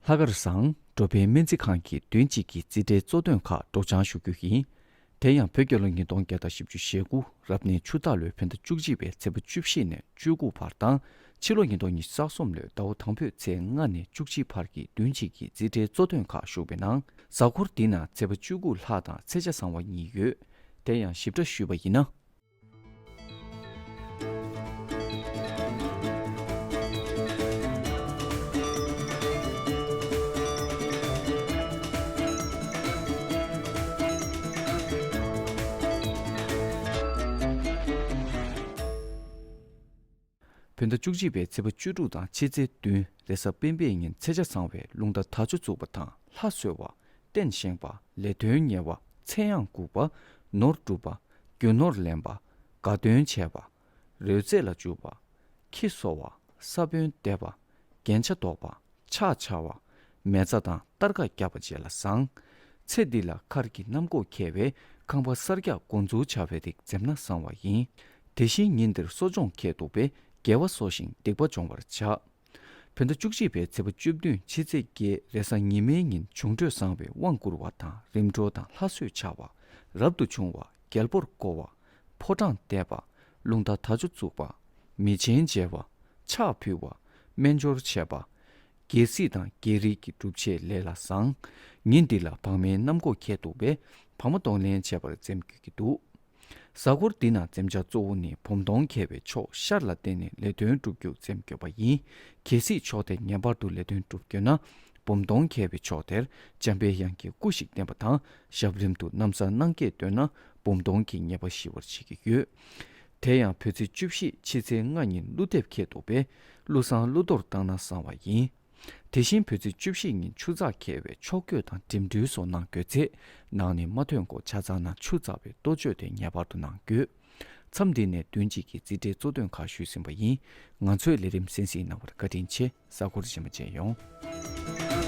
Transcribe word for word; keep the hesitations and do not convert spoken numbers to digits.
ལྷག་དཀར་བཟང་འགྲོ་ཕན་སྨན་རྩིས་ཁང་གི་བདུན་གཅིག་གི་རྩིས་ཁྲའི་གཙོ་དོན་ཁག་སྒྲོག་སྦྱང་ཞུ་རྒྱུ་ཡིན། དེ་ཡང་བོད་རྒྱལ་ལོ་ཉིས་སྟོང་བརྒྱ་དང་བཞི་བཅུ་ཞེ་དགུ་རབ་གནས་ཆུ་སྟག་ལོའི་བོད་ཟླ་བཅུ་གཅིག་པའི་ཚེས་པ་བཅུ་བཞི་ནས་བཅུ་དགུ་བར་དང་། ཕྱི་ལོ་ཉིས་སྟོང་ཉི་ཤུ་རྩ་གསུམ་ལོའི་ཟླ་བ་དང་པོའི་ཚེས་ལྔ་ནས་བཅུ་གཅིག་བར་གྱི་བདུན་གཅིག་གི་རྩིས་ཁྲའི་གཙོ་དོན་ཁག་ཞུགས་པའི་ནང་། གཟའ་འཁོར་འདི་ན་ཚེས་པ་བཅུ་དགུ་ལྷ་དང་ཚེས་ཆ་བཟང་བ་གཉིས་ཡོད། དེ་ཡང་ཞིབ་ཕྲ་ཞུས་པ་ཡིན་ན། བོད་ཟླ་བཅུ་གཅིག་པའི་ཚེས་པ་བཅུ་དྲུག་དང་ཕྱི་ཚེས་བདུན་རེས་གཟའ་སྤེན་པའི་ཉིན་ཚེས་ཆ་བཟང་བའི་རླུང་རྟ་དར་ལྕོག་བཙུགས་པ་དང་ལྷ་གསོལ་བ། རྟེན་བཞེངས་པ། ལས་དོན་གཉེར་བ། ཚེ་གཡང་འགུགས་པ། ནོར་སྒྲུབ་པ། རྒྱུ་ནོར་ལེན་པ། དགའ་སྟོན་བྱས་པ། རོལ་རྩེད་ལ་འཇུག་པ། ཁྱི་གསོ་བ། ས་བོན་འདེབས་པ། རྒྱན་ཆ་འདོགས་པ། ཕྱག་འཕྱར་བ། མེ་བཙའ་དང་སྟར་ཁ་བརྒྱབ་པ་བཅས་ལ་བཟང་། ཚེ་འདི་ལ་མཁར་གྱི་གནམ་སྒོ་ཁེལ་བས་ཁང་པ་གསར་རྒྱག་འགོ་འཛུགས་བྱ་བའི་རིགས་འཛེམ་ན་བཟང་བ་ཡིན། དེ་བཞིན་ཉིན་འདིར་གསོ་སྦྱོང་འཁེལ་འདུག་པས་དགེ་བ་གསོ་ཞིང་སྡིག་པ་སྦྱོང་བར་བྱ། བོད་ཟླ་བཅུ་གཅིག་པའི་ཚེས་པ་བཅུ་བདུན་ཕྱི་ཚེས་བརྒྱད་རེས་གཟའ་ཉི་མའི་ཉིན་འབྱུང་འཕྲོད་བཟང་བའི་དབང་བསྐུར་བ་དང་རིམ་གྲོ་དང་ལྷ་གསོལ་འཕྱར་བ། རབ་ཏུ་བྱུང་བ། རྒྱལ་པོར་བསྐོ་བ། ཕོ་བྲང་འདེབས་པ། རླུང་རྟ་དར་ལྕོག་བཙུགས་པ། མི་ཆེན་མཇལ་བ། ཕྱག་ཕུལ་བ། སྨན་སྦྱོར་བྱེད་པ། རྒྱལ་སྲིད་དང་རྒྱལ་རིགས་ཀྱི་སྒྲུབ་བྱེད་ལས་ལ་བཟང་། ཉིན་འདི་ལ་བག་མའི་གནམ་སྒོ་ཁེལ་འདུག་པས་བག་མ་གདོང་ལེན་བྱེད་པར་འཛེམ་དགོས་ཀྱི་འདུག། གཟའ་འཁོར་འདི་ན་འཛེམ་བྱ་གཙོ་བོ་ནི་བུམ་གདོང་ཁེལ་བའི་ཕྱོགས་ཤར་ལ་བརྟེན་ནས་ལས་དོན་སྒྲུབ་རྒྱུ་འཛེམ་དགོས་པ་ཡིན། གལ་སྲིད་ཕྱོགས་དེར་ངེས་པར་དུ་ལས་དོན་སྒྲུབ་དགོས་ན། བུམ་གདོང་ཁེལ་བའི་ཕྱོགས་དེར་འཇམ་པའི་དབྱངས་ཀྱི་སྐུ་ཞིག་བསྟན་པ་དང་ཞབས་རིམ་དུ་ན་བཟའ་གནང་སྐྱེས་བཏོན་ན་བུམ་གདོང་གི་ཉེས་པ་ཞི་བར་བྱེད་ཀྱི་ཡོད། དེ་ཡང་བོད་ཚེས་བཅུ་བཞི་ཕྱི་ཚེས་ལྔ་ཉིན་ཀླུ་འདེབས་ཁེལ་འདུག་པས་ཀླུ་བཟང་ཀླུ་གཏོར་བཏང་ན་བཟང་བ་ཡིན། དེ་བཞིན་བོད་ཚེས་བཅུ་བཞི་ཉིན་ཆུ་ཚགས་ཁེལ་བས་ཕྱོགས་བསྐྱོད་དང་འགྲིམ་འགྲུལ་སོགས་གནང་དགོས་ཚེ་ནང་ནས་མ་ཐོན་གོང་ཆ་ཚང་ན་ཆུ་ཚ་བའི་ལྟོ་བཅོས་དེ་ངེས་པར་དུ་གནང་དགོས། མཚམས་འདི་ནས་བདུན་གཅིག་གི་རྩིས་ཁྲའི་གཙོ་དོན་ཁག་ཞུས་ཟིན་པ་ཡིན། ང་ཚོའི་ལས་རིམ་གསན་གཟིགས་གནང་བར་བཀའ་དྲིན་ཆེ། གཟའ་འཁོར་རྗེས་མ་མཇལ་ཡོང་།